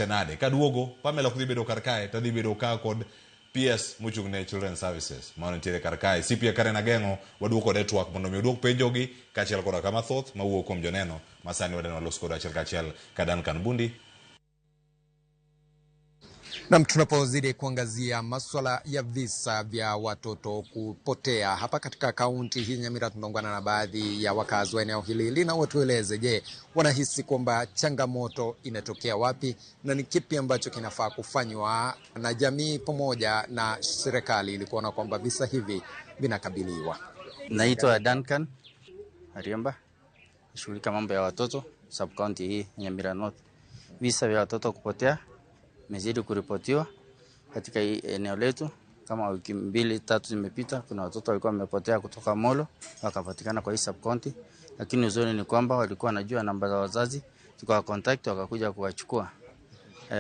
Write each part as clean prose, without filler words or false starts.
Nade kaduogo Pamela ok dhi bedo kar kae to adhi bedo ka kod PS mochung' ne Children Services mano nitiere kar kae CPA Karen Ageng'o waduogo kode e twak mondo mi oduok penjogi kaachiel koda ka mathoth mawuok kuom joneno ma sani wadwa ni walos kodo achiel kachiel ka Duncan Bundi. Nam, tunapozidi kuangazia maswala ya visa vya watoto kupotea hapa katika kaunti hii Nyamira, tunaungana na baadhi ya wakazi wa eneo hili lina watueleze, je, wanahisi kwamba changamoto inatokea wapi na ni kipi ambacho kinafaa kufanywa na jamii pamoja na serikali ili kuona kwamba visa hivi vinakabiliwa. Naitwa Duncan Ariemba, nashughulika mambo ya watoto sub county hii Nyamira North. Visa vya watoto kupotea imezidi kuripotiwa katika hii eneo letu. Kama wiki mbili tatu zimepita, kuna watoto walikuwa wamepotea kutoka Molo wakapatikana kwa hii sub county, lakini uzuri ni kwamba walikuwa wanajua namba za wazazi, tukawa contact wakakuja kuwachukua.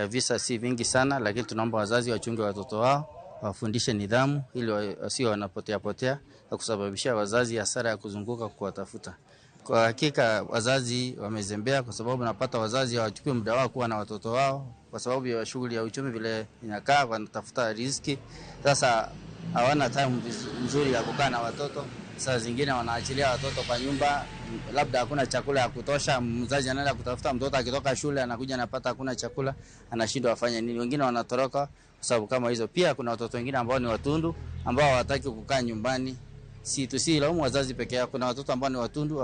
Visa si vingi sana, lakini tunaomba wazazi wachunge watoto wao, wafundishe nidhamu ili wasio wanapotea potea na kusababishia wazazi hasara ya kuzunguka kuwatafuta. Kwa hakika wazazi wamezembea, kwa sababu napata wazazi hawachukui muda wao kuwa na watoto wao kwa sababu ya shughuli ya uchumi vile inakaa, wanatafuta riziki. Sasa hawana time nzuri ya kukaa na watoto. Saa zingine wanaachilia watoto kwa nyumba, labda hakuna chakula ya kutosha. Mzazi anaenda kutafuta mtoto, akitoka shule anakuja anapata hakuna chakula, anashindwa afanye nini. Wengine wanatoroka kwa sababu kama hizo. Pia kuna watoto wengine ambao ni watundu, ambao hawataki kukaa nyumbani. Si tusilaumu wazazi peke yao. Kuna watoto ambao ni watundu,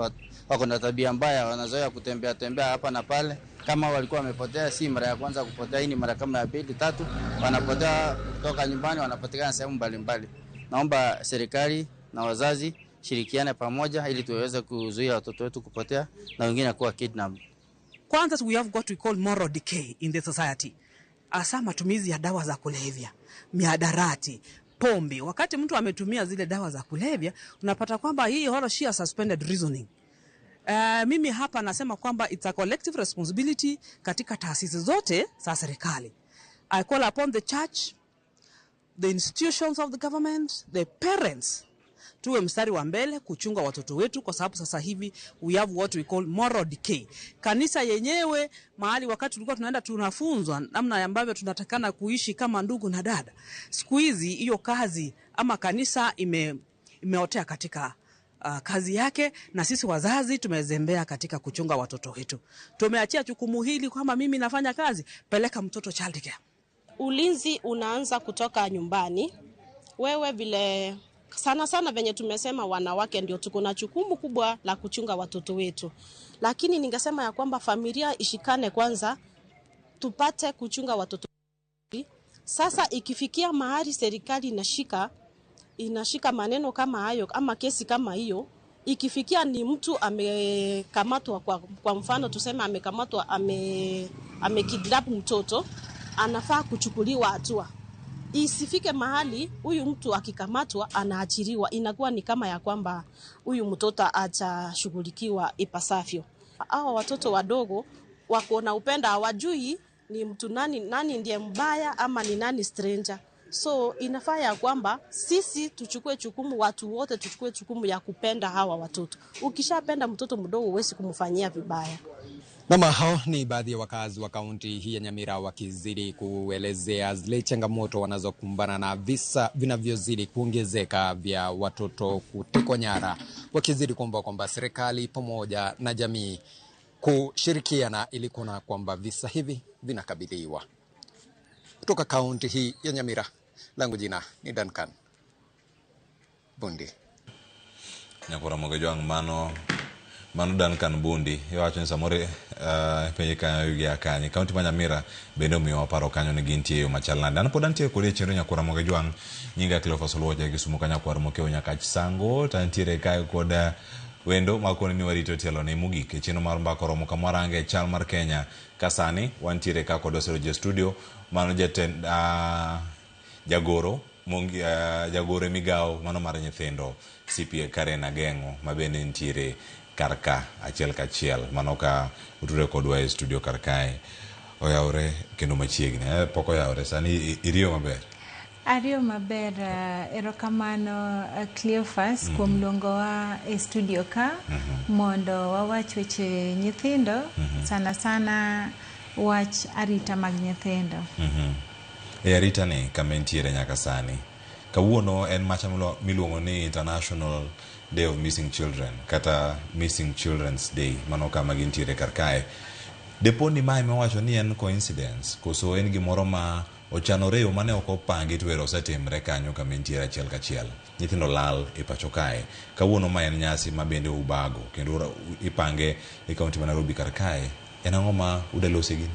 wako na tabia mbaya, wanazoea kutembea tembea hapa na pale. Kama walikuwa wamepotea, si mara ya kwanza kupotea, hii ni mara kama ya pili tatu, wanapotea kutoka nyumbani, wanapatikana sehemu mbalimbali. Naomba serikali na wazazi shirikiane pamoja ili tuweze kuzuia watoto wetu kupotea na wengine kuwa kidnapped. Kwanza, we have what we call moral decay in the society, hasa matumizi ya dawa za kulevya, mihadarati, pombe. Wakati mtu ametumia zile dawa za kulevya, unapata kwamba hii or she has suspended reasoning. Mimi hapa nasema kwamba it's a collective responsibility katika taasisi zote za serikali. I call upon the church, the institutions of the government, the parents tuwe mstari wa mbele kuchunga watoto wetu, kwa sababu sasa hivi we have what we call moral decay. Kanisa yenyewe mahali wakati tulikuwa tunaenda tunafunzwa namna ambavyo tunatakana kuishi kama ndugu na dada, siku hizi hiyo kazi ama kanisa imeotea katika kazi yake, na sisi wazazi tumezembea katika kuchunga watoto wetu. Tumeachia jukumu hili kwamba mimi nafanya kazi, peleka mtoto childcare. Ulinzi unaanza kutoka nyumbani. Wewe vile sana sana venye tumesema, wanawake ndio tuko na jukumu kubwa la kuchunga watoto wetu, lakini ningesema ya kwamba familia ishikane kwanza, tupate kuchunga watoto. Sasa ikifikia mahali serikali inashika maneno kama hayo ama kesi kama hiyo, ikifikia ni mtu amekamatwa, kwa mfano tuseme amekamatwa amekidnap mtoto, anafaa kuchukuliwa hatua. Isifike mahali huyu mtu akikamatwa anaachiliwa, inakuwa ni kama ya kwamba huyu mtoto atashughulikiwa ipasavyo. Hawa watoto wadogo wako na upenda, hawajui ni mtu nani, nani ndiye mbaya ama ni nani stranger. So inafaa ya kwamba sisi tuchukue jukumu, watu wote tuchukue jukumu ya kupenda hawa watoto. Ukishapenda mtoto mdogo huwezi kumfanyia vibaya. Nama hao ni baadhi ya wakazi wa kaunti hii ya Nyamira wakizidi kuelezea zile changamoto wanazokumbana na visa vinavyozidi kuongezeka vya watoto kutekwa nyara, wakizidi kuomba kwamba serikali pamoja na jamii kushirikiana ili kuona kwamba visa hivi vinakabiliwa. Kutoka kaunti hii ya Nyamira, langu jina ni Duncan Bundi. Nyakora Mogejwang, mano Duncan Bundi iwacho ni samoro penje kanyo gi kanye kaunti ma Nyamira bende omiyowa paro kanyo ni gintie e yo machal nade. An pod antie kodi e chenro Nyakora Mogejwang, nyinga Cleophas Oluoch Kisumu ka nyakwar Mokeo Nyakach Sango to antiere kae kod wendo makoni ni warito tielo ne mogik e chenro mar mbaka oromo kama warange chal mar Kenya ka sani wantiere ka kod Osero studio mano jatend jagoro mongi, jagoro e migawo mano mar nyithindo CPA Karen Ageng'o ma bende nitiere kar ka achiel kachiel mano ka uture kodwa e studio kar kae oyawre kendo machiegni pok oyawre sani iriyo maber. Ariyo maber, erokamano Cleophas kuom luongowa e studio ka mondo wawach weche nyithindo sana sana. wach arita mag nyithindo. E arita ni kama entiere nyaka sani. Kawuono en macha miluongo ni International Day of Missing Children kata Missing Children's Day, mano kama gintiere kar kae. Depo ni mae miwacho ni en coincidence koso en gimoro ma ochanore e yo mane ok opangi to ero osetimre kanyo kama entiere achiel kachiel. Nyithindo lal e pacho kae. Kawuono ma en nyasi ma bende ubago kendo ipange e kaunti ma Nairobi kar kae. En ang'o ma udalose gini?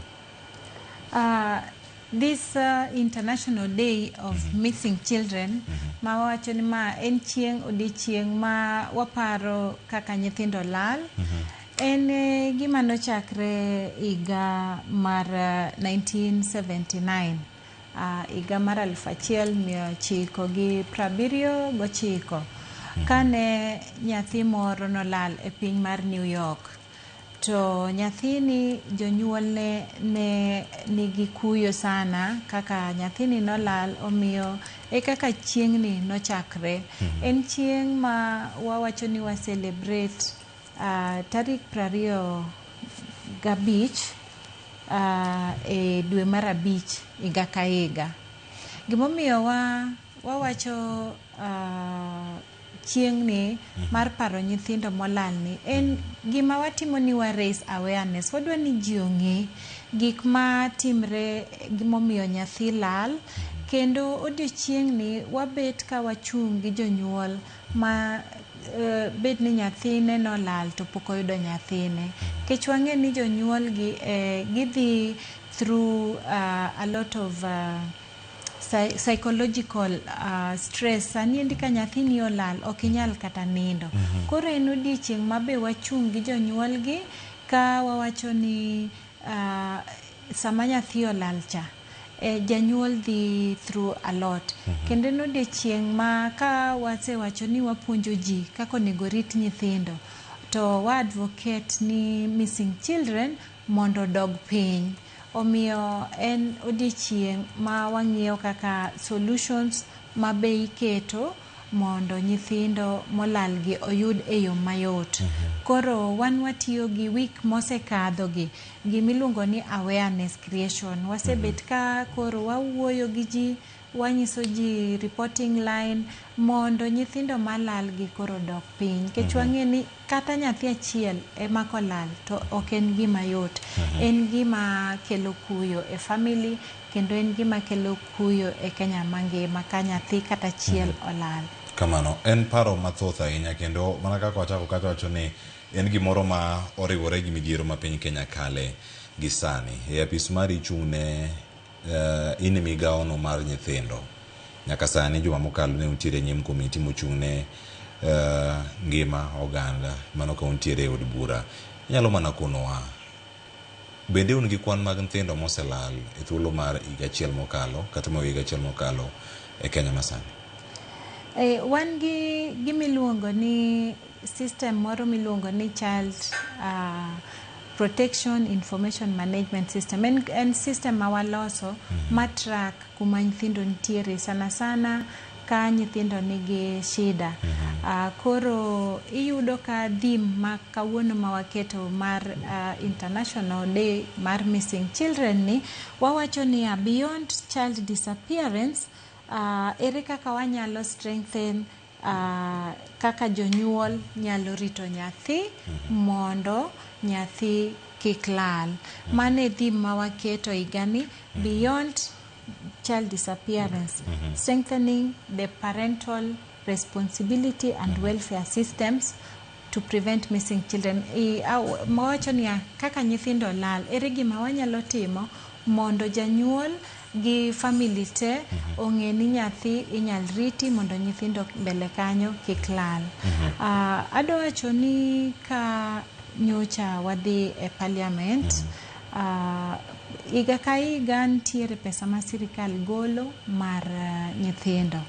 This International Day of Missing Children ma wawacho ni ma en chieng' odiochieng' ma waparo kaka nyithindo lal. En gima nochakre higa mar 1979, higa mar 1979, kane nyathi moro nolal e piny mar New York. To nyathini jonyuolne ne nigi kuyo sana kaka nyathini nolal, omiyo e kaka chieng'ni nochakre. En chieng' ma wawacho ni wa celebrate tarik 25 e dwe mar abich higa ka higa. Gimomiyo wa wawacho chieng'ni mar paro nyithindo molalni en gima watimo ni wa raise awareness. Wadwa ni ji ong'e gik ma timre, gimomiyo nyathi lal, kendo odiochieng'ni wabet ka wachung' gi jonyuol ma bed ni nyathine nolal to pok oyudo nyathine. Nikech wang'e ni jonyuol gi gidhi through a lot of psychological stress. Sani endi ka nyathini olal, ok inyal kata nindo. Koro en odiochieng' ma be wachung' gi jonyuol gi ka wawacho ni sama nyathi olal cha, janyuol dhi through a lot. Kendo en odiochieng' ma ka wasewacho ni wapuonjo ji kaka onego rit nyithindo, to wa advocate ni missing children mondo odog piny. Omiyo en odiochieng' ma wang'iyo kaka solutions ma be iketo mondo nyithindo molal gi oyud e yo mayot. Koro wan watiyo gi week mosekadho gi gimiluongo ni awareness creation. Wasebet ka koro wawuoyo gi ji, wanyiso ji reporting line mondo nyithindo malal gi koro odok piny. Nikech wang'e ni kata nyathi achiel ema kolal to ok en gima yot. En gima kelo kuyo e family kendo en gima kelo kuyo e Kenya mangima ka nyathi kata achiel olal. Kamano, en paro mathoth ahinya kendo mana kaka wachako kacha wacho ni en gimoro ma oriwore gi midhiero ma piny Kenya kale gi sani. E apis mari ichung' ne in e migawo no mar nyithindo. Nyaka sani juma mokalo ne untiere e nyim komiti mochung' ne ngima oganda mano ka untiere e od bura. Inyalo mana konowa bende un gi kwan mag nyithindo moselal e thuolo mar higa achiel mokalo kata mawe higa achiel mokalo e Kenya masani? Wan gi gimiluongo ni system moro miluongo ni Child Protection Information Management System. En system ma waloso ma track kuma nyithindo nitiere, sana sana ka nyithindo nigi shida. Koro iyudo ka theme ma kawuono ma waketo mar International Day mar Missing Children ni wawacho niya, beyond child disappearance, ere kaka wanyalo strengthen kaka jonyuol nyalo rito nyathi mondo nyathi kik lal. Mano e theme ma waketo higani, beyond child disappearance, strengthening the parental responsibility and welfare systems to prevent missing children. Mawacho niya, kaka nyithindo lal, ere gima wanyalo timo mondo janyuol gi family te ong'e ni nyathi inyal riti mondo nyithindo mbele kanyo kik lal. Adwa wacho ni ka nyocha wadhi e parliament, higa ka higa nitiere pesa ma sirikal golo mar nyithindo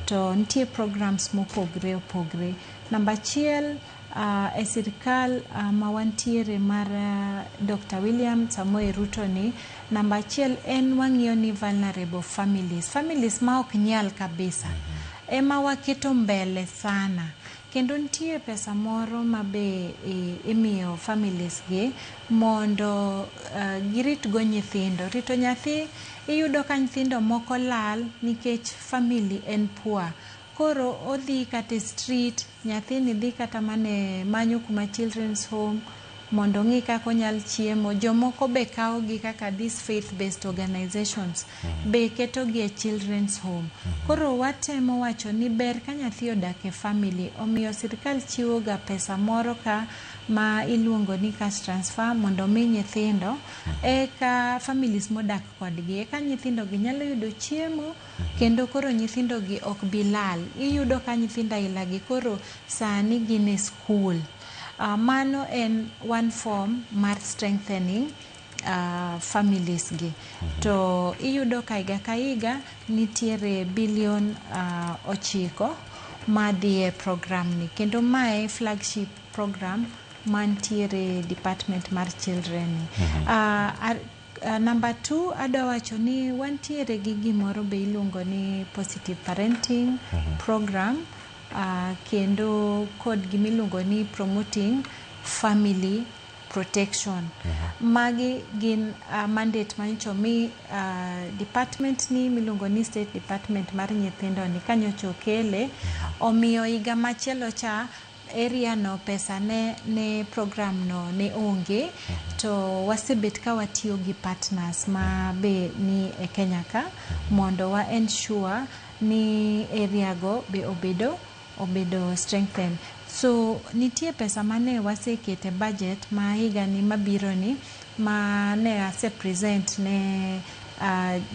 to nitie programs mopogre opogre. Namba achiel, e sirikal ma wantiere mar Dr. William Samoei Ruto ni, namba achiel en wang'iyo ni vulnerable families, families ma ok nyal kabisa ema waketo mbele sana. Kendo nitie pesa moro ma be imiyo families gi mondo girit go nyithindo. Rito nyathi, iyudo ka nyithindo moko lal nikech family en poor. Koro odhi kata e street, nyathini dhi kata mana manyo kuma children's home mondo ong'i kaka onyal chiemo. Jomoko be kawo gi kaka these faith based organizations be keto gi e children's home. Koro watemo wacho ni ber ka nyathi odak e family, omiyo sirikal chiwo ga pesa moro ka ma iluongo ni cash transfer mondo omi nyithindo eka families modak kodgi, eka nyithindo gi nyalo yudo chiemo kendo koro nyithindo gi ok bi lal. Iyudo ka nyithindo aila gi koro sani gin e skul. Mano en one form mar strengthening families gi. To iyudo ka higa ka higa nitiere bilion 9 madhi e program ni, kendo mae flagship program mantiere department mar children ni. Number 2, adwa wacho ni wantiere gi gimoro be iluongo ni positive parenting program, kendo kod gimiluongo ni promoting family protection. Magi gin mandate manyocha omi department ni miluongo ni state department mar nyithindo ni kanyocha okele. Omiyo higa machielo cha area no pesa ne program no ne onge, to wasebet ka watiyo gi partners ma be ni e Kenya ka mondo wa ensure ni area go be obedo strengthened. So nitie pesa mane wasekete budget ma higa ni mabiro ni ma ne ase present ne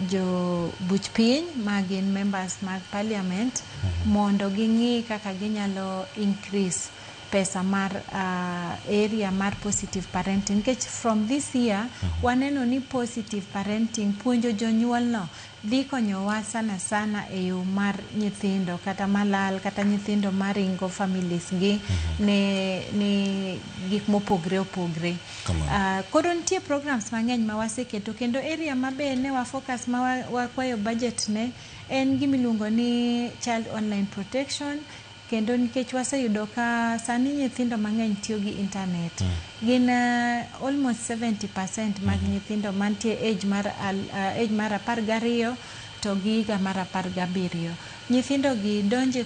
jo buch piny ma gin members mag parliament mondo ging'i kaka ginyalo increase pesa mar area mar positive parenting, nikech from this year waneno ni positive parenting puonjo jonyuol no dhi konyowa sana sana e yo mar nyithindo kata malal kata nyithindo maringo families gi ne gik mopogre opogre. Koro nitie programs mang'eny ma waseketo, kendo area mabe ne wa focus ma wakwayo budget ne en gimiluongo ni child online protection. Kendo nikech waseyudo ka sani nyithindo mang'eny tiyo gi internet, gin almost 70% mag nyithindo mantie age mar 12 to gi higa mar 17, nyithindo gi donje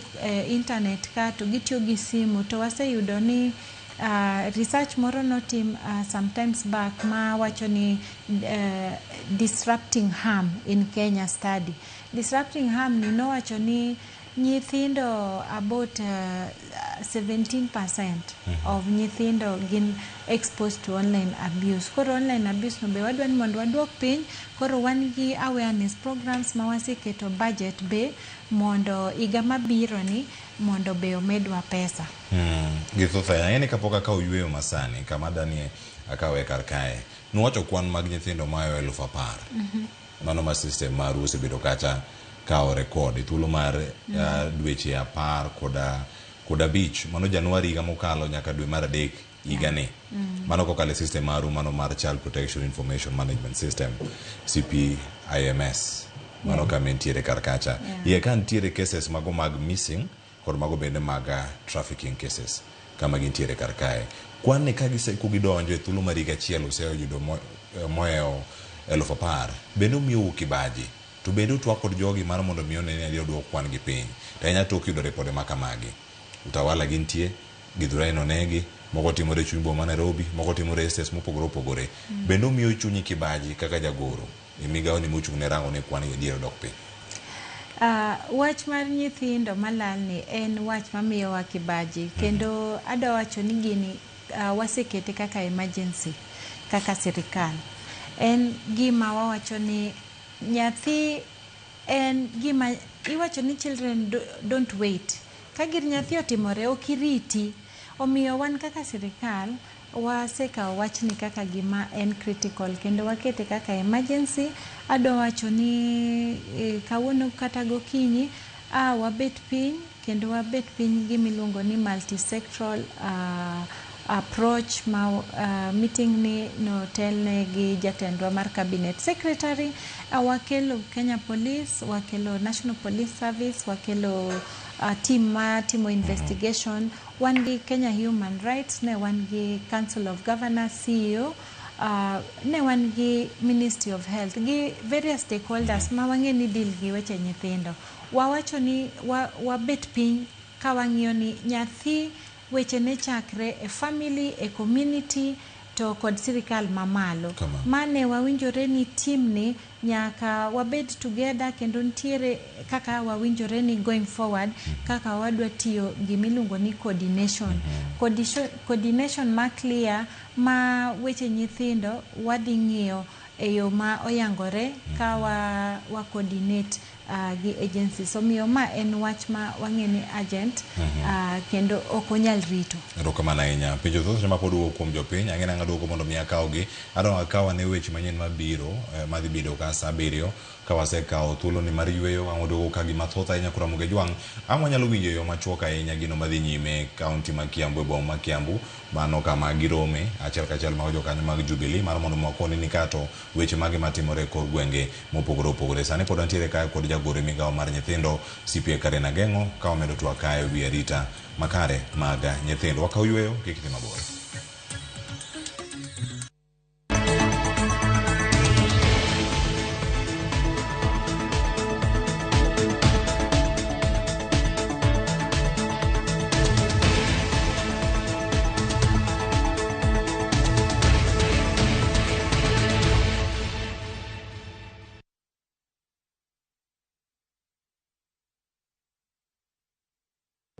internet ka to gitiyo gi simu. To waseyudo ni research moro notim sometimes back ma wacho ni disrupting harm in Kenya study. Disrupting harm ni nowacho ni nyithindo about 17% of nyithindo gin exposed to online abuse. Koro online abuse no be wadwa ni mondo waduok piny. Koro wan gi awareness programs ma waseketo budget be mondo higa mabiro ni mondo be omedwa pesa. Githoth ahinya. Ang'e ni kapok akawo yweyo masani kama danie akawe kar kae, nuwacho kwan mag nyithindo mayo 10,000. Mano ma system maru osebedo kacha kawo record e thuolo mar dweche 15, mano Januari higa mokalo nyaka dwe mar 3 higani. Mano kokalo e system maru mano mar Child Protection Information Management System, CPIMS, mano kama entiere kar kacha. Iye ka nitiere cases mago mag missing kod mago bende mag trafficking cases kama gintiere kar kae. Kwan ni ka giseko gidonjo e thuolo mar higa achiel oseyudo mohewo 10,000, bende omiyou kibaji to bende utwak kod jogi mar mondo mi one ni adier oduok kwan gi piny, to ahinya tok yudo ripode ma kamagi. Utawala gintie, Githurai nonegi, moko timore e chuny boma ma Nairobi, moko timore e estates mopogore opogore. Bende omiyo chunyi kibaji kaka jagoro e migawo ni mochung' ne rango ni kwan gi adier odok piny? Wach mar nyithindo malal ni en wach mamiyowa kibaji, kendo adwa wacho ni gini wasekete kaka emergency kaka sirikal. En gima wawacho ni nyathi en gima iwacho ni children don't wait. Ka gir nyathi otimore ok iriti. Omiyo wan kaka sirikal wasekawo wachni kaka gima en critical kendo wakete kaka emergency. Adwa wacho ni kawuono kata gokinyi wabet piny kendo wabet piny gimiluongo ni multisectoral approach ma meeting ni notelne gi jatendwa mar cabinet secretary. Wakelo Kenya Police, wakelo National Police Service, wakelo team ma timo investigation, wan gi Kenya Human Rights, ne wan gi Council of Governors, CEO, ne wan gi Ministry of Health gi various stakeholders ma wang'e ni deal gi weche nyithindo. Wawacho ni wabet piny ka wang'iyo ni nyathi weche ne chakre e family, e community to kod sirikal mamalo. Mane wawinjore ni team ni nyaka wabed together kendo nitiere kaka wawinjore ni going forward kaka wadwa tiyo gimiluongo ni coordination. Coordination ma clear ma weche nyithindo wadhi ng'iyo e yo ma oyangore ka wa coordinate gi agencies. Omiyo ma en wach ma wang'e ni urgent kendo ok onyal rito. Erokamano ahinya. Penjo thoth ma pod wuok kuom jopiny, ang'e nang'o duoko mondo mi akawgi. Adwa akaw ane weche manyien mabiro madhi bedo ka saa 7 ka wasekawo thuolo ni mar yweyo ang' waduogo ka gima thoth ahinya koro Ramogi Jwang'. Ang' wanyalo winjo e yo machuok ahinya gino madhi nyime kaunti ma Kiambu e boma ma Kiambu mano kama girome achiel kachiel mago jokanyo mag Jubilee mar mondo wakoni ni kato weche mage matimore e kor gwenge mopogore opogore. Sani pod wantiere kae kod jagoro e migawo mar nyithindo CPA Karen Ageng'o ka wamedo twak kae wi arita makare mag nyithindo. Wakaw yweyo kik idhi mabor.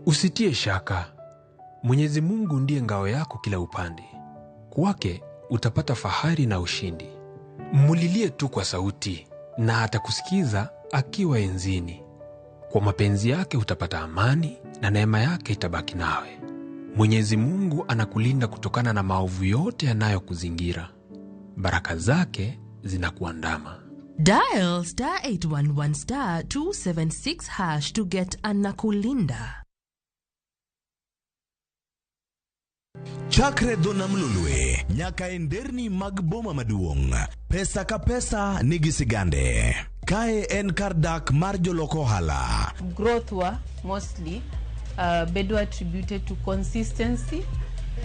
Usitie shaka, Mwenyezi Mungu ndiye ngao yako kila upande. Kwake utapata fahari na ushindi. Mulilie tu kwa sauti na atakusikiza akiwa enzini. Kwa mapenzi yake utapata amani na neema yake itabaki nawe. Mwenyezi Mungu anakulinda kutokana na maovu yote yanayokuzingira. Baraka zake zinakuandama. Dial star 811 star 276 hash to get Anakulinda. Chakre dho nam Lolwe nyaka e nderni mag boma maduong', pesa ka pesa nigi sigande. Kae en kar dak mar jolok ohala. Growth wa mostly bedo attributed to consistency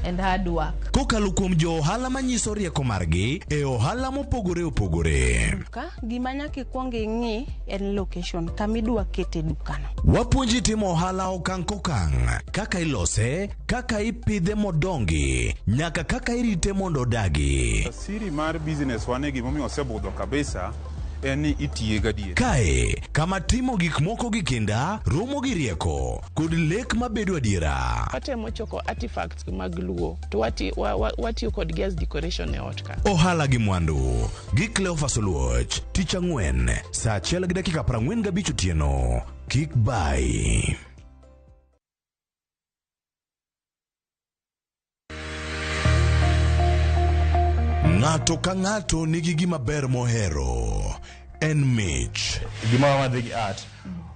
and hard work. Kokalo kuom jo ohala manyiso rieko margi e ohala mopogore opogore. Duka, gima nyaka ikwong ing'i en location kama idwa kete dukano. Wapuonji timo ohala okang' kokang', kaka ilose, kaka ipidhe modongi, nyaka kaka irite mondo odagi. Siri mar business wane gimomiyo osebudho kabisa en ni itiye gadier. Kae, kama timo gik moko gi kinda, romo gi rieko, kod lek mabedo adiera. Watemo choko artifacts mag Luo to watiyo kodgi as decoration e ot ka. Ohala gi mwandu gi Cleophas Oluoch, tich ang'wen, saa 1:45 otieno. Kik bai. Ng'ato ka ng'ato nigi gima ber mohero. En mich. Gima wadhi gi art.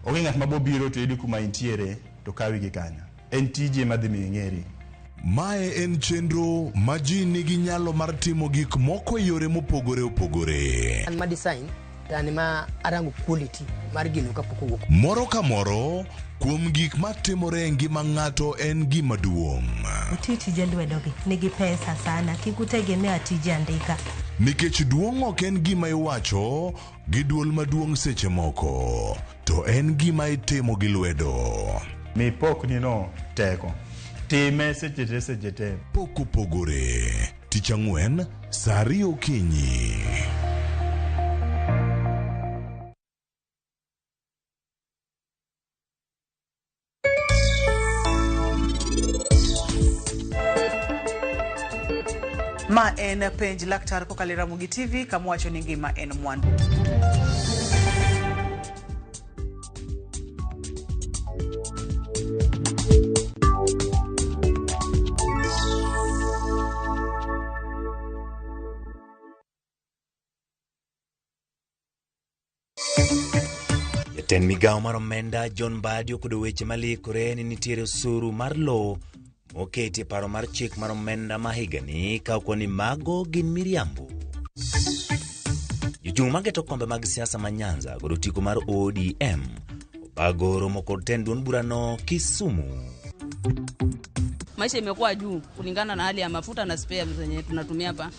Onge ng'at mabobiro to yudi kuma intiere to kawi gi kanyo. En tije madhi miyo ing'eri. Mae en chenro ma ji nigi nyalo mar timo gik moko e yore mopogore opogore. An ma design to an ma arango quality mar gino kapok owuok. Moro ka moro kuom gik matimore e ngima ng'ato en gima duong'. Uti tije lwedogi nigi pesa sana, kik utegemea tije andika. Nikech duong' ok en gima iwacho gi duol maduong' seche moko, to en gima itimo gi lwedo. Mi pokni no teko. Time seche te seche te. Pok opogore. Tich ang'wen, saa 2 okinyi. Ma en penj laktar kokalo e Ramogi TV kama wacho ni ngima en mwandu. Jatend migawo mar omenda John Mbadi okwedo weche malikore ni nitiere osuru mar lowo moketi e paro mar chik mar omenda ma higani ka okwa ni mago gin miriambo. Jochung' mageto kombe mag siasa ma Nyanza kod otiko mar ODM Bago romo kod tend duond burano Kisumu. Maisha imekuwa juu kulingana na hali ya mafuta na spare zenye tunatumia hapa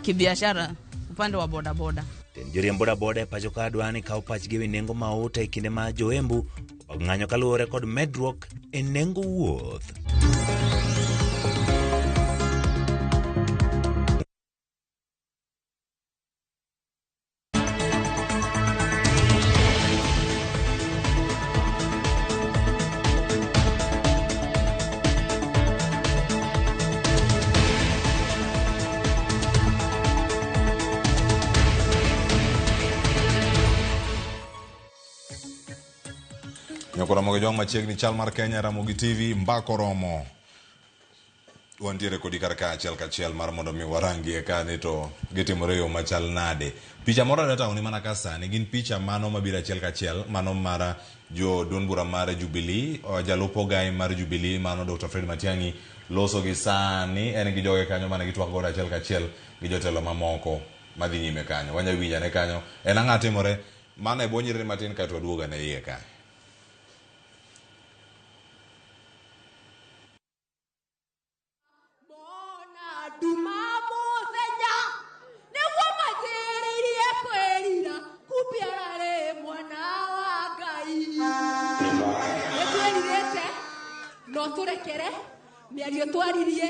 kibiashara upande wa bodaboda. Tend joriemb bodaboda e pacho ka dwa ni kaw pachgi ewi nengo mauta e kinde ma joembu ong'anyo kaluwore kod medruok e nengo wuoth. Nyoko Ramogi Jwang' machiegni chal mar Kenya Ramogi TV mbako romo. Wantiere kodi kar ka achiel kachiel mar mondo mi warangie ka ni to gitimore e yo machal nade. Picha moro adwa tang'oni mana ka sani gin picha mano mabiro achiel kachiel mano mar jo duond bura mar Jubilee, jalup ogai mar Jubilee mano Dr. Fred Matiang'i loso gi sani en gi joge kanyo mane gitwak godo achiel kachiel gi jotelo mamoko madhi nyime kanyo. Wanya winjo ane kanyo en ang'a timore mana e bwo nyiriri matin kaeto waduog ane iye kae. Nduma mũthenya nĩguo manjĩrĩirie kwĩrira kumbia ararĩ mwana wa Ngai. Nĩtwĩrirĩte no tũrekere mĩario twaririe,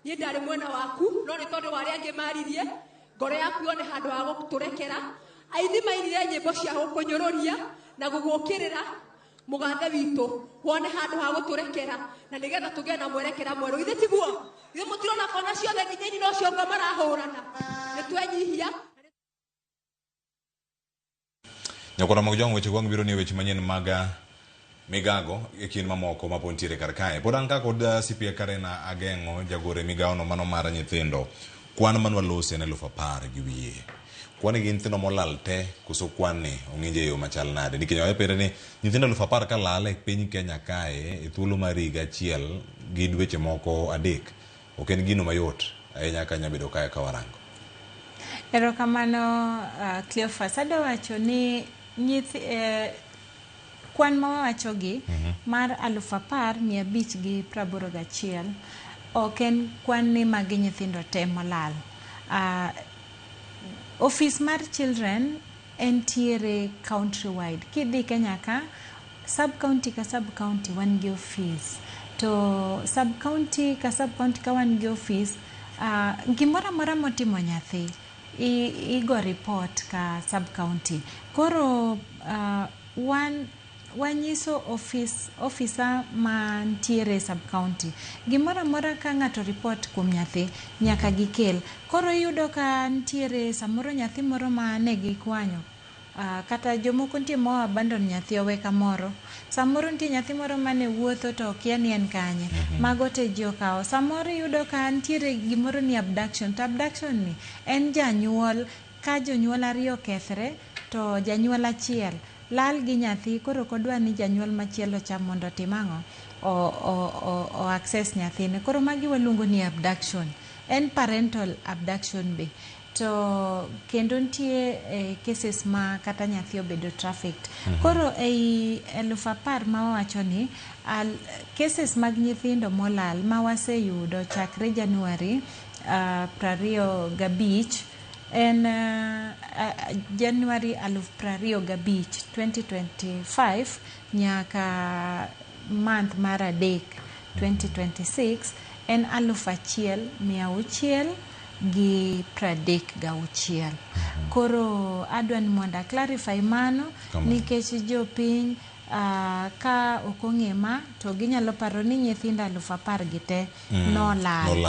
niĩ ndarĩ mwena waku no nĩ tondũ wa arĩa angĩ maririe, ngoro yaku yone handũ ha gũtũrekera. Aini mainire nyĩmbo cia gũkũnyũrũria na gũgũkĩrĩra mũgathe witũ wone handũ ha gũtũrekera na nĩgetha tũgĩe na mwerekera mwerũ. Ithe tiguo? Ithe mũtirona kona ciothe nginya aini no ciongo marahũrana. Nĩtwenyihia. Nyoko Ramogi Jwang' weche gwang' biro ni weche manyien mag migago e kind mamoko ma pod nitiere kar kae. Pod an ka kod CPA Karena Ageng'o jagoro e migawono mano mar nyithindo. Kwan man walosi en 10,000 gi wiye. Kwan gi nyithindo molal te koso kwan ni ong'injo e yo machal nade? Nikech wayapere ni nyithindo 10,000 ka lal e piny Kenya kae e thuolo mar higa achiel gi dweche moko 3 ok en gino mayot ahinya ka nya bedo kae ka warango. Erokamano Cleophas. Adwa wacho ni kwan ma wawachogi mar 10,581 ok en kwan ni magi nyithindo te molal. Office mar children entiere countrywide. Kidhi Kenya ka, sub county ka sub county wan gi office. To sub county ka sub county ka wan gi office, gimoro amora motimo nyathi igo report ka sub county. Koro wan wanyiso officer mantiere sub county gimoro amora ka ng'ato report kuom nyathi nyaka gikel. Koro iyudo ka nitiere samoro nyathi moro ma ne gikwanyo, kata jomoko nitie ma abandon nyathi owe kamoro. Samoro nitie nyathi moro mane wuotho to okia ni en kanye. Mago te ji okawo. Samoro iyudo ka nitiere gimoro ni abduction. To abduction ni en janyuol, ka jonyuol ariyo okethre to janyuol achiel lal gi nyathi, koro ok odwa ni janyuol machielo cha mondo otim ang'o? O access nyathine. Koro magi waluongo ni abduction. En parental abduction be. To kendo nitie cases ma kata nyathi obedo trafficked. Koro ei 10,000 ma wawacho ni cases mag nyithindo molal ma waseyudo chakre January 25 en January 2025 2025 nyaka month mar 3 2026 en 1,636. Koro adwa ni mondo a clarify mano nikech jopiny ka ok ong'e ma to ginyalo paro ni nyithindo 10,000 gi te nolal.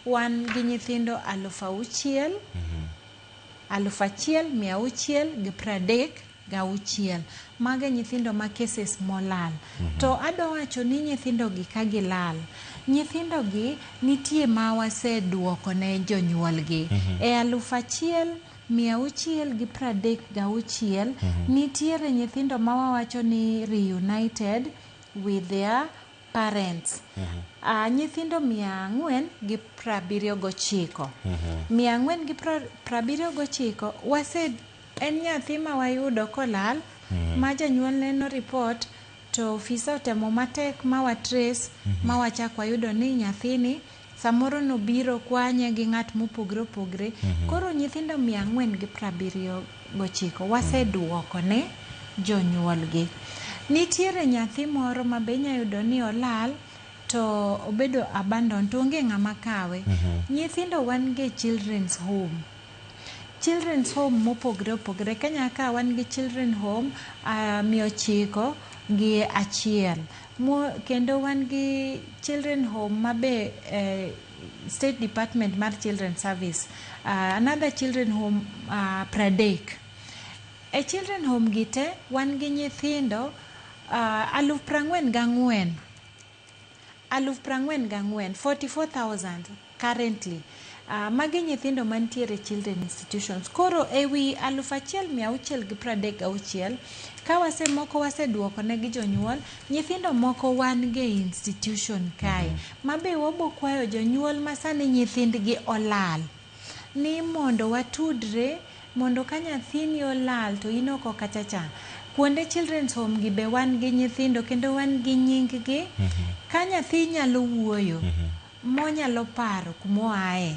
Wan gi nyithindo 6,000, 1,636. Mago nyithindo ma cases molal. To adwa wacho ni nyithindo gi ka gilal, nyithindo gi nitie ma waseduoko ne jonyuolgi. E 1,636 nitiere nyithindo ma wawacho ni reunited with their parents. Nyithindo 479. 479 wase en nyathi ma wayudo kolal Ma janyuolne no report to ofisa otemo matek ma wa trace ma wachak wayudo ni nyathini samoro nobiro kwanye gi ng'at mopogre opogre. Koro nyithindo 479 waseduoko ne jonyuolgi. Nitiere nyathi moro ma be inya yudo ni olal to obedo abandon to onge ng'ama kawe. Nyithindo wan gi children's home. Children's home mopogre opogre. Kenya ka wan gi children home 901. Kendo wan gi children home mabe State Department mar Children Service. Another children home 30. E children home gi te wan gi nyithindo 44,000. 44,000, 44,000 currently. Magi nyithindo mantiere children institutions. Koro ewi 1636 ka wase moko waseduoko ne gi jonyuol, nyithindo moko wan ge institution kae. Mabe wabo kwayo jonyuol ma sani nyithindgi olal ni mondo watudre, mondo ka nyathini olal to in oko kacha cha. Kuonde children's home gi be wan gi nyithindo kendo wan gi nying gi. Ka nyathi nyalo wuoyo, monyalo paro kumoaye,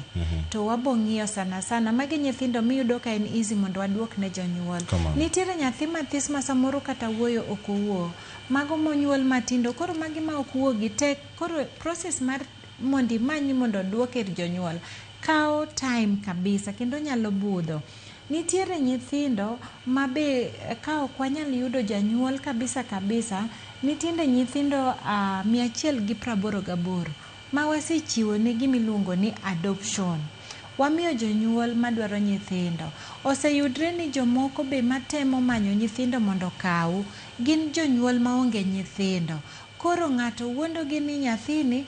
to wabo ng'iyo sana sana. Magi nyithindo miyudo ka en easy mondo waduok ne jonyuol. Nitiere nyathi mathis ma samoro kata wuoyo ok owuo. Mago monyuol matindo, koro magi ma ok wuo gi tek. Koro process mar mondo imany mondo oduok ir jonyuol kawo time kabisa kendo nyalo budho. Nitiere nyithindo ma be ka ok wanyal yudo janyuol kabisa kabisa, nitiere nyithindo 188 ma wasechiwo ne gimiluongo ni adoption. Wamiyo jonyuol madwaro nyithindo. Oseyudre ni jomoko be matemo manyo nyithindo mondo okaw, gin jonyuol maonge nyithindo. Koro ng'ato wuondogi ni nyathini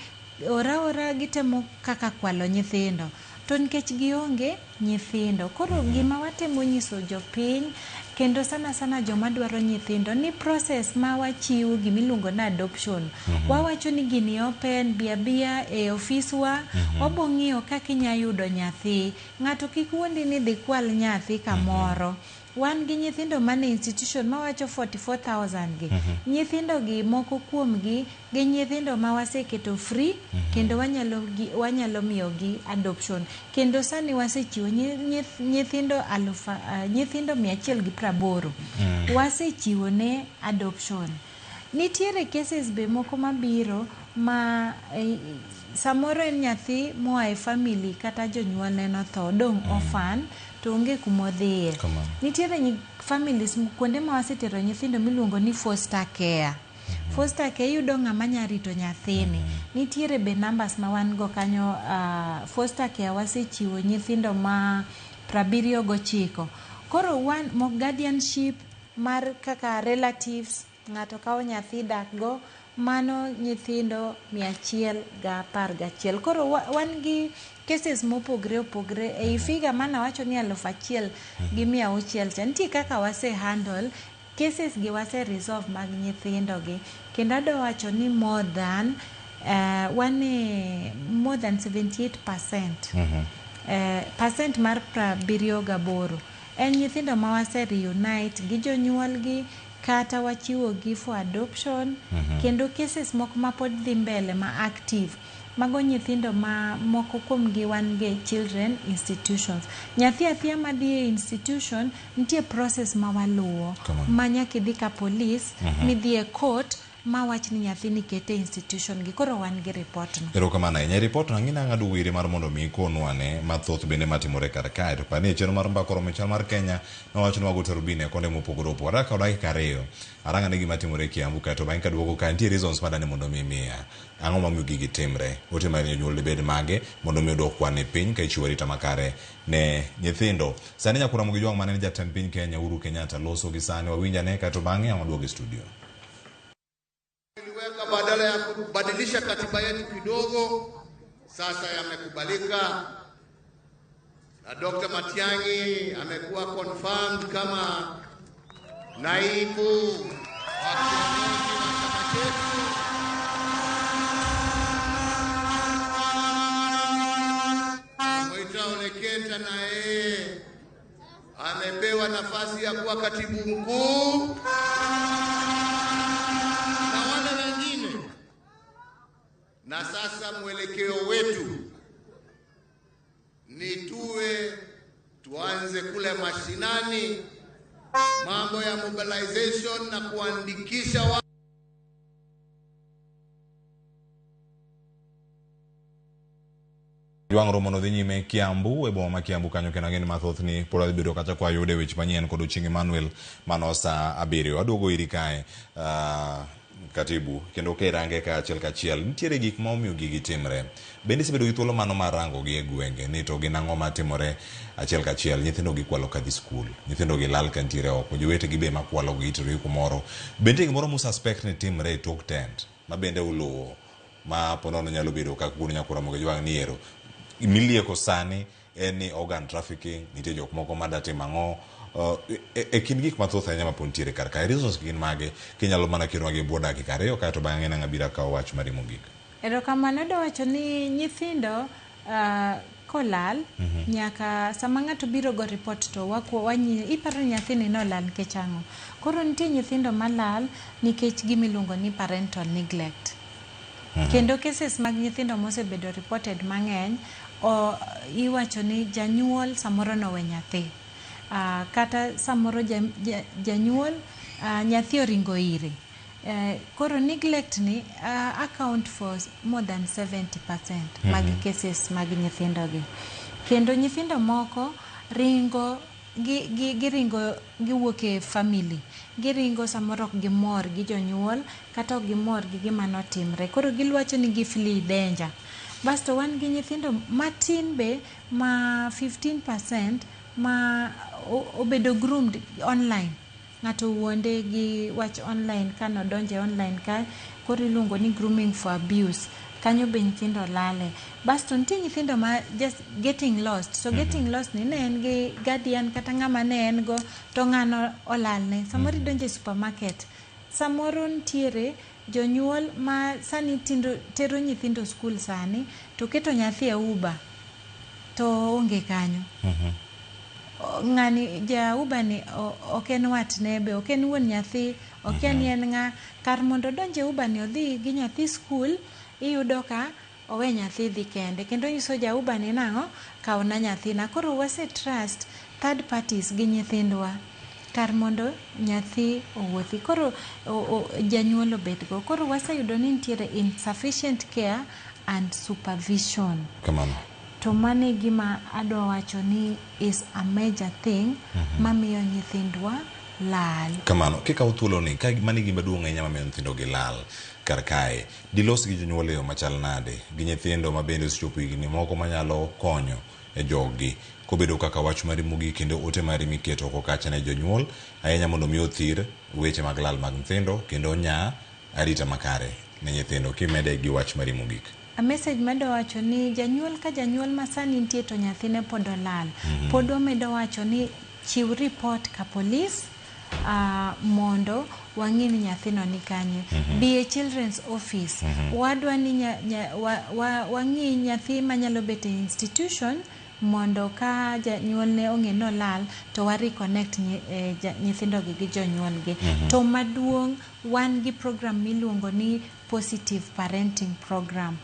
ora ora gitemo kaka kwalo nyithindo. To nikech gionge nyithindo. Koro gima watemo nyiso jopiny kendo sana sana joma dwaro nyithindo ni process ma wachiwo gimiluongo ni adoption. Wawacho ni gini open, bi abia e ofiswa, wabo ng'iyo kaka inya yudo nyathi. Ng'ato kik wuondi ni dhi kwal nyathi kamoro. Wan gi nyithindo mane institution mawacho 44,000 gi. Nyithindo gi moko kuomgi gin nyithindo ma waseketo free kendo wanyalo miyogi adoption. Kendo sani wasechiwo nyithindo nyithindo 180. Wasechiwo ne adoption. Nitiere cases be moko mabiro ma samoro en nyathi moa e family kata jonyuolne notho, odong' orphan to onge kumodhiye. Nitiere families kuonde ma wasetero nyithindo miluongo ni foster care. Foster care iyudo ng'ama nya rito nyathini. Nitiere be numbers ma wan go kanyo. Foster care wasechiwo nyithindo ma 79. Koro wan mo guardianship mar kaka relatives, ng'ato kawo nyathi dak go, mano nyithindo 111. Koro wan gi cases mopogre opogre ei figa mana wacho ni 1600 cha. Nitie kaka wase handle cases gi, wase resolve mag nyithindo gi. Kendo adwa wacho ni more than wan e more than 78%. Percent mar 78 en nyithindo ma wase reunite gi jonyuolgi kata wachiwo gi for adoption. Kendo cases moko ma pod dhi mbele ma active, mago nyithindo ma moko kuomgi wan gi children institutions. Nyathi athia madhi e institution nitie process ma waluwo ma nyaka idhi ka police, midhi e court ma wach ni nyathini kete e institution gi. Koro wan gi report no. Erokamano ahinya. E report no ang'ina ng'ado wire mar mondo mi ikonwa ne mathoth bende matimore kar kae. To pani e chenro mar mbaka oromo e chal mar Kenya nowacho ni wago tarubini e konde mopogore opogore. Akawo dakika 2 arang ane gima timore e Kiambu kae to bang'e kaduogo kae nitie reasons madani mondo mi imiya. Ang'o momiyo gigi timre? Ote mar jonyuol dibed mage mondo mi oduok kwan e piny ka ichiwo arita makare ne nyithindo. Sani nyaka Ramogi Jwang' mane en jatend piny Kenya Uhuru Kenyatta loso gi sani wawinj ane kae to bang'e ang' waduog e studio. Tuliweka badala ya kubadilisha katiba yetu kidogo, sasa yamekubalika na Dr. Matiang'i amekuwa confirmed kama naibu wa kiongozi wa chama chetu. Mwita Ole Kenta na yeye amepewa nafasi ya kuwa katibu mkuu na wale wengine. Na sasa mwelekeo wetu ni tuanze kule mashinani, mambo ya mobilization na kuandikisha Jwang' romono dhi nyime Kiambu e boma ma Kiambu kanyo kendo ang'e ni mathoth ni pod wadhi bedo kacha kwa yude weche manyien kod Ochieng' Emmanuel mano saa 7. Aduogo iri kae katibu kendo kirange ka achiel kachiel nitiere gik ma omiyo gigi timre. Bende isebedo gi thuolo mano mar rango gi e gwenge ni to gin ang'o matimore achiel kachiel. Nyithindo gikwalo kadhi skul, nyithindo gilal ka nitiere oko, jowetegi be makwalo gi itero gi kumoro. Bende gimoro mu suspect ni timre e tok tent ma bende uluwo ma ponono nyalo bedo kaka wuon Nyakura Ramogi Jwang' ni ero milieko sani en ni organ trafficking nitie jok moko mada timo ang'o e kind gik mathoth ahinya mapod nitiere kar kae. Reasons gin mage kinyalo mana kelonwa gi e bwo dakika 2 kaeto bang'e nang' abiro akawo wach mari mogik. Erokamano adwa wacho ni nyithindo kolal nyaka sama ng'ato biro go report to iparo ni nyathini nolal nikech ang'o. Koro nitie nyithindo malal nikech gima iluongo ni parental neglect. Kendo cases mag nyithindo mosebedo reported mang'eny iwacho ni janyuol samoro nowe nyathi. Kata samoro janyuol nyathi oringo ire. Koro neglect ni account for more than 70% mag cases mag nyithindo gi. Kendo nyithindo moko ringo giringo giwuok e family. Giringo samoro ok gimor gi jonyuol kata ok gimor gi gima notimre. Koro giwacho ni gi flee danger. Basto wan gi nyithindo matin be ma 15% ma obedo groomed online. Ng'ato wuonde gi wach online kanodonje online ka koro iluongo ni grooming for abuse. Kanyo be nyithindo lale. Basto nitie nyithindo ma just getting lost. So getting lost ni ne en gi guardian kata ng'ama ne en go to ng'ano olalne. Samoro idonjo e supermarket. Samoro nitiere jonyuol ma sani tero nyithindo skul sani to keto nyathi e Uber to onge kanyo. Ng'ani ja Uber ni ok en watne be ok en wuon nyathi ok en en ng'a kar mondo odonj e Uber ni odhi gi nyathi skul iyudo ka owe nyathi dhi kende kendo nyiso ja Uber ni nang'o kawna nyathina. Koro wase trust third parties gi nyithindwa kar mondo nyathi owuothi. Koro janyuol obedgo. Koro waseyudo ni nitiere insufficient care and supervision. Kamano. To mano e gima adwa wacho ni is a major thing mamiyo nyithindwa lal. Kamano, kikawo thuoloni, ka mano e gima duong' ahinya mamiyo nyithindo gi lal kar kae, dilos gi jonyuol e yo machal nade, gi nyithindo ma bende osechopo higni moko manyalo konyo e joggi, kobedo kaka wach mari mogik kendo ote mari miketo oko kacha ne jonyuol, ahinya mondo mi othir weche mag lal mag nyithindo kendo nya arita makare ne nyithindo, kimede gi wach mari mogik. A message medo wacho ni janyuol ka janyuol ma sani nitie to nyathine pod olal. Pod wamedo wacho ni chiw report ka polis mondo wang'i ni nyathino ni kanye. Bi e children's office. Wadwa ni wang'i nyathi manyalo bet e institution mondo ka janyuolne ong'e ni olal to wa reconnect nyithindogi gi jonyuolgi. To maduong' wan gi program miluongo ni positive parenting program.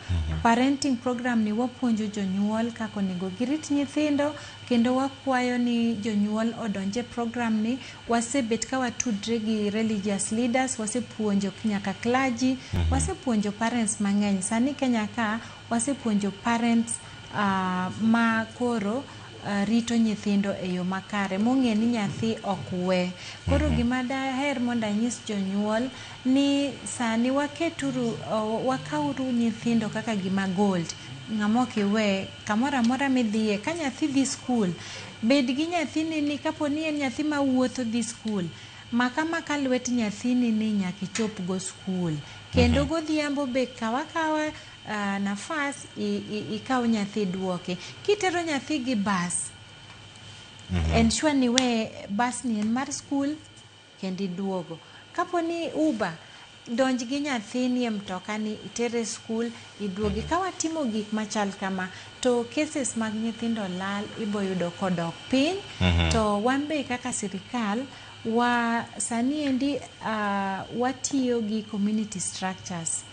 Parenting program ni wapuonjo jonyuol kaka onego girit nyithindo kendo wakwayo ni jonyuol odonje program ni. Wasebet ka watudre gi religious leaders, wasepuonjo nyaka clergy, wasepuonjo parents mang'eny. Sani Kenya ka wasepuonjo parents ma koro rito nyithindo e yo makare mong'e ni nyathi ok we. Koro gima daher mondo anyis jonyuol ni sani waketuru wakauru nyithindo kaka gima gold. Ng'ama ok iwe kamoro amora midhiye. Ka nyathi dhi skul, bed gi nyathini ni kapo ni en nyathi mawuotho dhi skul, maka maka lwet nyathini ni nyaka ichop go skul. Kendo godhiambo be kaw akawa nafas ikaw nyathi duoke. Kitero nyathi gi bas, ensure ni we bas ni en mar skul kendo iduogo. Kapo ni Uber, Donj gi nyathini e mtoka ni itere skul iduogi. Ka watimo gik machal kama to cases mag nyithindo lal iboyudo kodok piny. To wan be kaka sirikal wa sani endi watiyo gi community structures,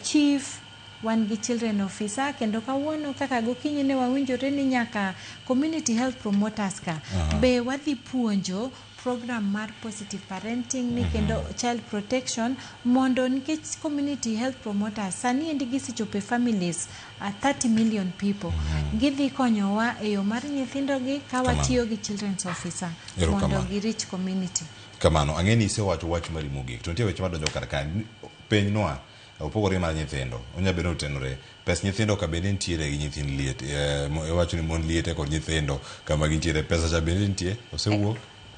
chief, wan gi children officer, kendo kawuono kaka gokinyi ne wawinjore ni nyaka community health promoters ka be wadhi puonjo program mar positive parenting ni kendo child protection, mondo nikech community health promoters sani endi gisechopo e families 30 million people, gidhi konyowa e yo mar nyithindogi ka watiyo gi children's officer mondo gi reach community. Kamano, ang'e ni isewacho wach mari mogik, to nitie weche madonjo kar ka. Penj nwa opogore mar nyithindo, onya bedo ni otenore pes nyithindo ka bende nitiere gi nyithind liete, iwacho ni mon liete kod nyithindo kama gintiere, pesa cha bende nitie osewuok?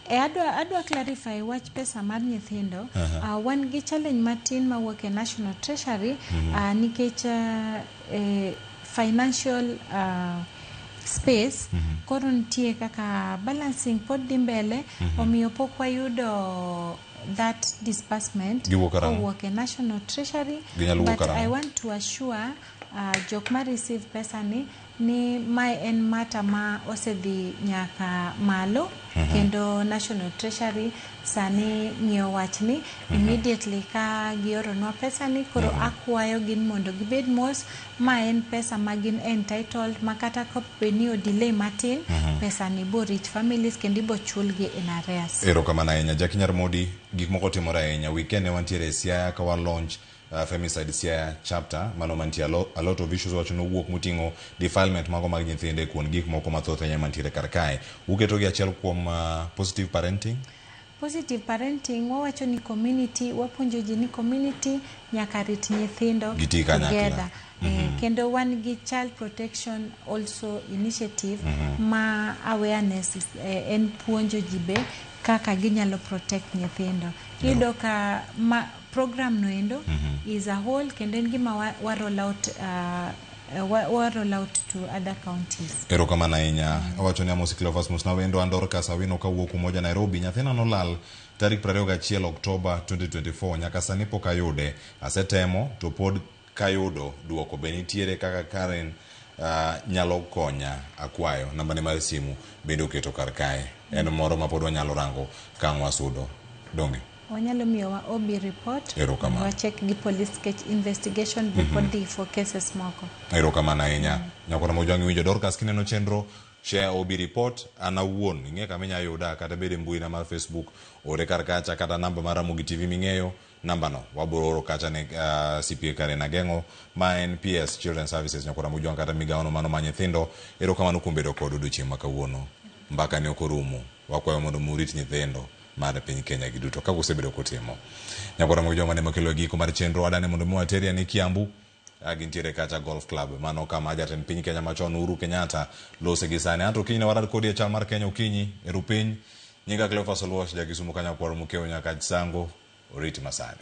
E adwa clarify wach pesa mar nyithindo. Wan gi challenge matin mawuok e National Treasury nikech financial space koro nitie kaka balancing pod dhi mbele, omiyo pok wayudo that disbursement Giwuok karang'o? Kowuok e National Treasury. Ginyalo wuok But karang'o? I want to assure jok ma receive pesa ni mae en matter ma osedhi nyaka malo kendo National Treasury sani ng'iyo wachni. Immediately ka gioronwa pesa ni koro akwayo gin mondo gibed mos, ma en pesa ma gin entitled, ma kata koped ni o delay matin, pesa ni bo reach families kendo ibo chulgi in arrears. Erokamano ahinya, Jackie Nyarmodi. Gik moko timore ahinya. Weekend ne wantiere e Siaya ka wa launch Femicide Siaya chapter, mano mantie a lot of issues wacho nowuok moting'o defilement mago mag nyithindo e kuond gik moko mathoth ahinya mantiere kar kae. Uketo gi achiel kuom positive parenting. Positive parenting, wawacho ni community, wapuonjo ji ni community nyaka rit nyithindo Giti kanyakla. together. Kendo wan gi child protection also initiative ma awareness en puonjo ji be kaka ginyalo protect nyithindo. Iyudo ka ma program no endo is a whole, kendo en gima wa roll out, wa roll out to other counties. Erokamano ahinya. Awacho ni amosi Cleophas, mosna wendo. An Dorcas Awino kawuok Umoja Nairobi. Nyathina nolal tarik 21 Oktoba 2024, nyaka sani pok ayude. Asetemo to pod kayudo duoko. Be nitiere kaka Karen nyalo konya? Akwayo nambane mar simu bende oketo kar kae. En moro ma pod wanyalo rango ka ang' wasudo donge? Wanyalo miyowa OB report. Erokamano. Wacheck gi police nikech investigation be pod dhi for cases moko. Erokamano ahinya, nyakora Mojwang'. Iwinjo Dorcas, kineno chenro, share OB report. An awuon ing'e kama inya yuda, kata bed e mbuina mar Facebook, ore kar kacha, kata namba mar Ramogi TV ming'eyo nambano wabiro oro kacha ne CPA Karen Ageng'o ma en PS Children Services, nyakwara Mojwang', kata migawono mano ma nyithindo. Erokamano kuom bedo kod odiochieng' ma kawuono. Mbaka ni ok orumo. Wakwayo mondo murit nyithindo mar piny Kenya gi duto kaka usebedo kutimo. Nyakwara Mojwang', mane makelo e giko mar chenro adane mondo mi wateria ni Kiambu. Gintiere kacha Golf Club, mano kama jatend piny Kenya machon Uhuru Kenyatta lose gi sani. Anto kiny ne warad kodi e chal mar Kenya okinyi e rupiny. Nyinga Cleophas Oluoch, ja Kisumu kanyakwaro Mokeo nyaka Sango oriti masani.